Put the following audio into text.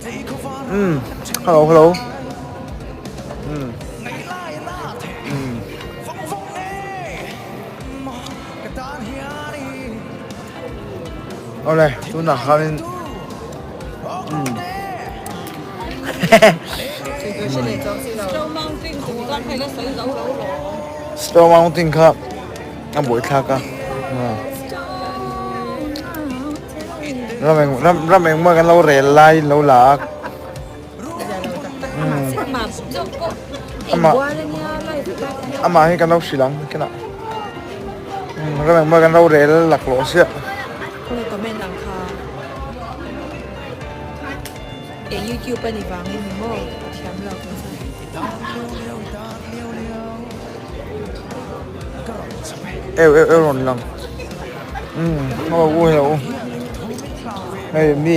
Umm hello hello umm umm awle tunah khanin umm Stone Mountain kha a buaithlak a ram eng ram ram engmaw kan lo rel lai in lo la a amah amah hi kan lo hrilh ang kinah ram engmaw kan lo rel laklawh chiah. YouTube a ni vangin ni maw ka thiam lo ka chu. Eu eu eu rawn lang umm hello u hello hei mi.